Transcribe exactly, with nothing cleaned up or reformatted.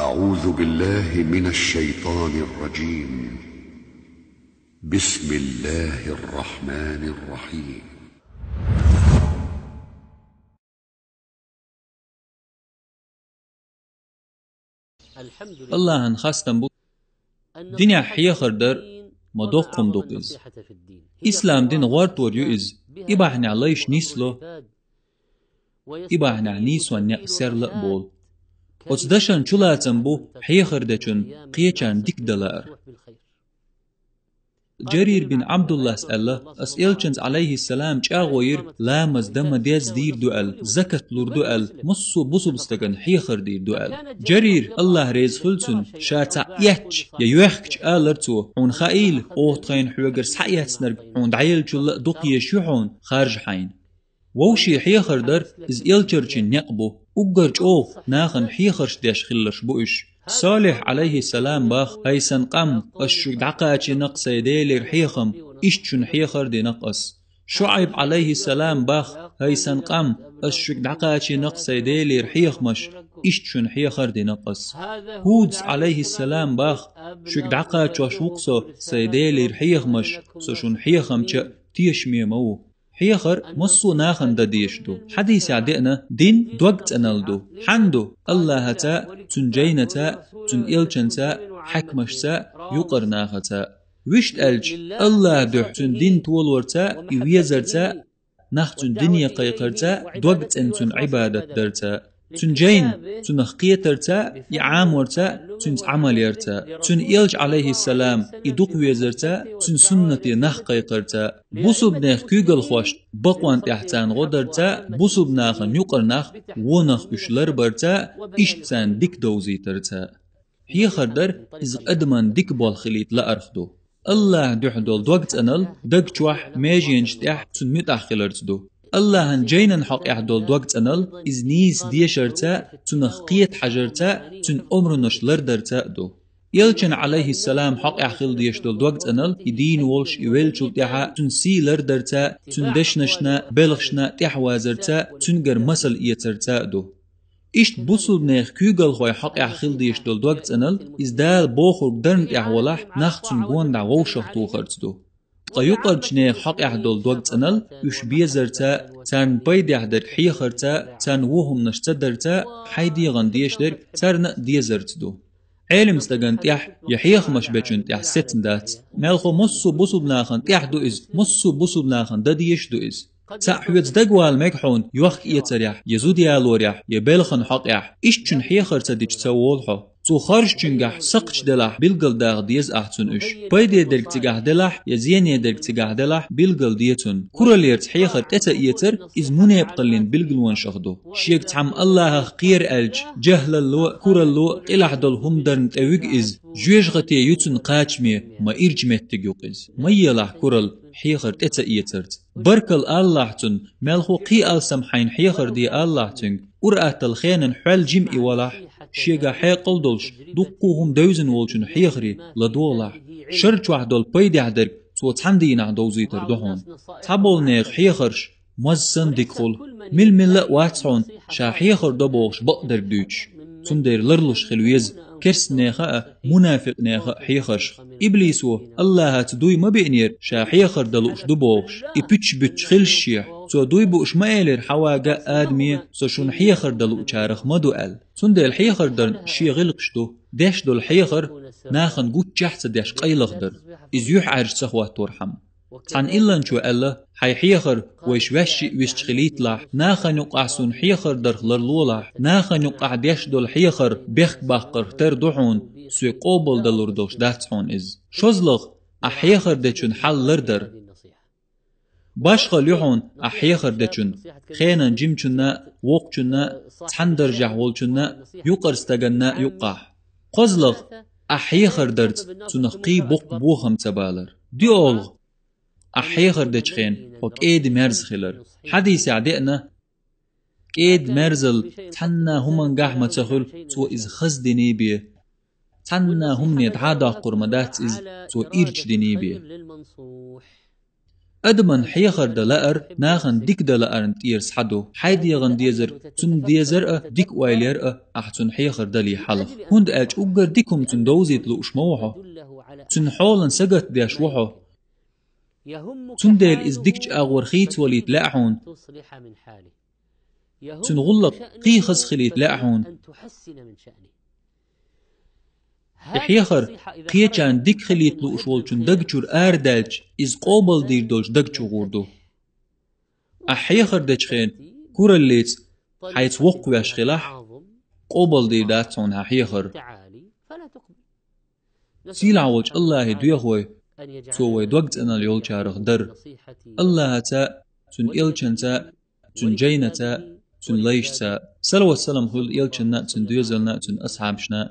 أعوذ بالله من الشيطان الرجيم. بسم الله الرحمن الرحيم. Аллахӏан хастам бу. Динехь хьехар дар ма доккха хӀума ду-кх иза. Ислам дин гӀортор ю иза. И бахьанехь лайш нисло, и бахьанехь нийсонан некъ серла а болу. Оцу дашан чулацам бу хьехар дечун кхечарна дика дан лаар. Джарир бин Абдуллас аьлла: «Ас элчанца, Ӏалайхиссалам, чӀагӀо йира, ламаз дан ма деза дийр ду аьлла, закат лур ду аьлла, массо а бусулба стагана хьехар дийр ду аьлла». Джарир, Аллахь реза хуьлу цунна, ша цхьаъ эцча я йоьхкича алара цо: «Хьуна хаийла, оха тхайна хьоьгара схьаэцнарг хьуна дӀаеллачул а дукха езаш ю хьуна, харжа хьайна». Вовшийн хьехар дар иза элчанчун некъ бу. Уггар чӀогӀа нахана хьехарш деш хилларш бу уьш. Солихь, Ӏалайхиссалам, бах: «ХӀай сан къам, ас шуьга дӀакхачийна-кх сайн Делера хьехам, иштта шуна хьехар дина-кх ас». ШуӀайб, Ӏалайхиссалам, бах: «ХӀай сан къам, ас шуьга дӀакхачийна-кх сайн Делера хьехамаш, иштта шуна хьехар дина-кх ас». ХӀудас, Ӏалайхиссалам, бах: «Шуьга дӀакхачош ву-кх со сайн Делера хьехамаш, со шуна хьехамча а, тешаме ма ву». Хьехар массо а нахана дан дезаш ду. Хьадисехь деана, дин догцӀеналла ду. Хьанна ду? Аллахьаца а, цуьнан жайнаца а, цуьнан элчанца а, хьаькамашца а, юкъара нахаца а. Вуьшта аьлча, Аллахьан дуьхьа цуьнан дин толорца а, и везарца а, нах цуьнан дине кхайкхарца а, догцӀена цуьнан Ӏибадат дарца а. Цуьнан жайна, цунах кхетарца а, и Ӏаморца а, цуьнца Ӏамал ярца а. Цуьнан элча, Ӏалайхиссалам, и дукха везарца а, цуьнан суннате нах кхайкхарца а. Бусулбанех куьйгалхошна бакъонна тӀехь царна гӀо дарца а, бусулба нахана юкъара нах, вонах уьш ларбарца а, иштта царна дика довзийтарца а. Хьехар дар иза адаман дика болх хилийта лаарх ду. Аллахьан дуьхьа долу догцӀеналла даг чохь, меженаш тӀехь цунна муьтӀахь хиларца ду. Аллахьан жайнан хьокъехь долу догцӀеналла иза нийса дешарца а, цунах кхета хьажарца а, цуьнан омранаш лардарца а ду. Элчан, Ӏалайхиссалам, хьокъехь хила дезаш долу догцӀеналла и дийна волуш, и веллачул тӀаьхьа цуьнан сий лардарца а, цуьнан дешнашна, белхашна тӀаьхьавазарца а, цуьнгара масал эцарца а ду. Иштта бусулбанех куьйгалхой хьокъехь хила дезаш долу догцӀеналла иза Дала бохург дарна тӀехь валахь, нах цунна гондӀа вовшах тухарца ду. Ткъа юкъарчу нехан хьокъехь долу догцӀеналла уьш безарца а, царна пайдехь дерг хьехарца а, царна вон хӀуманаш ца дарца а, хьайн дегӀан дезаш дерг царна а дезарца ду. Ӏелим стагана тӀехь я хьехамаш бечунна тӀехь сецна дац. Мелхо массо а бусулба нахана тӀехь ду иза, массо а бусулба нахана дан дезаш а ду иза. Цхьаъ хьоьца дагавала мега хьуна йохк-эцарехь, я зуда ялорехь, я белхан хьокъехь. Иштта шуна хьехар ца дича ца волу хьо. Цо хоржучуьнгахь сакхташ делахь, билгалдаха деза ахь цунна уьш. Пайде дерг цигахь делахь, я зене дерг цигахь делахь, билгалде цунна. Кураллерца хьехар тӀе ца эцар, иза мунепакъаллин билгалонашах ду. Шега цхьамма Аллахьах кхера аьлча, жахӀлалло а, куралло а, къилахь долу хӀума дарна тӀе вуьгу иза. Жоьжахате ю цунна кхачаме, ма ирча меттиг ю-кх иза. Ма елахь куралла хьехар тӀе ца эцарца. Баркалла алалахь цунна, мелхо кхин алсам хьайна хьехар де алалахь цуьнга. Ур-атталла хенан хьол жима и валахь, шегахь хьекъал долуш, дуккха а хӀума девзина волчун хьехаре ладогӀалахь. Шар чохь долу пайдехь дерг цо цхьана дийнахь довзийтар ду хьуна. Цхьаболу нехан хьехарш маза санна дика хуьлу. Мила-милла а вац хьуна ша хьехар до бохуш бакъдерг дуьйцуш. Цундела ларлуш хила веза керстанехан а, мунафикънехан а хьехаршах. Иблисо Аллахьаца дуй ма биънера, ша хьехар дан лууш ду бохуш. И пуьчаш буьттуш хилча шех, цо дуй бууш ма элира Хьавага а, Адаме: «Со шуна хьехар дан луучарах ма ду», – аьлла. Цундела хьехар дарна шен гӀиллакхаш ду. Деш долу хьехар нахана гуччехь а ца деш къайлаха дара, иза юьхьӀаьржа ца хӀотторхьама. Цхьана илланчо аьлла: «Хьайн хьехар вайша ваьшшиъ висча хилийталахь, нахана юккъахь суна хьехар дарх ларлолахь, нахана юккъахь деш долу хьехар бехк баккхарх тера ду хьуна, соьга къобалдалур долуш дац хьуна иза». ШозлагӀа, ахь хьехар дечун хьал лардар. Башхалла ю хьуна ахь хьехар дечун, хенан жимачунна а, воккхачунна а, цхьана даржехь волчунна а, юкъара стаганна а юккъахь. КхозлагӀа, ахь хьехар дарца цунах кхин боккха бохам ца балар. ДоьалгӀа, ахь хьехар дечу хенахь хьо кӀеда-мерза хилар. Хьадисехь деана: «КӀеда-мерзалла цхьанна хӀумангахь а ма ца хуьлу, цо иза хаза диний бен. Цхьанна хӀумане дӀа а доккхур ма дац иза, цо ирча диний бен». Адаман хьехар дан лаар нахана дика дан лаарна тӀера схьа ду. Хьай дегӀан дезар, цунна дезар а, дика ойла яр а, ахь цунна хьехар дале хьалха. ХӀунда аьлча уггар дика хӀума цунна довзийта лууш ма ву хьо. Цуьнан хьолан сагатдеш ву хьо. Цундела иза дикачу агӀор хийцавалийта лаьа хьуна. Цуьнан гӀуллакх кхин хаза хилийта лаьа хьуна. И хьехар кхечарна дика хилийта лууш волчун даг чуьра арадаьлча, иза къобалдийр долчу даг чу гӀур ду. Ахь хьехар дечу хенахь кураллица хьайца воккхавеш хилахь, къобалдийр дац хьуна хьан хьехар. Сийлахь волчу АллахӀе доьху вай, Цо вай дог цӀаналла йолчарах дар. АллахӀаца, Цуьнан элчанца, Цуьнан жайнаца, Цуьнан лайшца. Салават-салам хуьлда элчанна, цуьнан доьзална, цуьнан асхьабашна.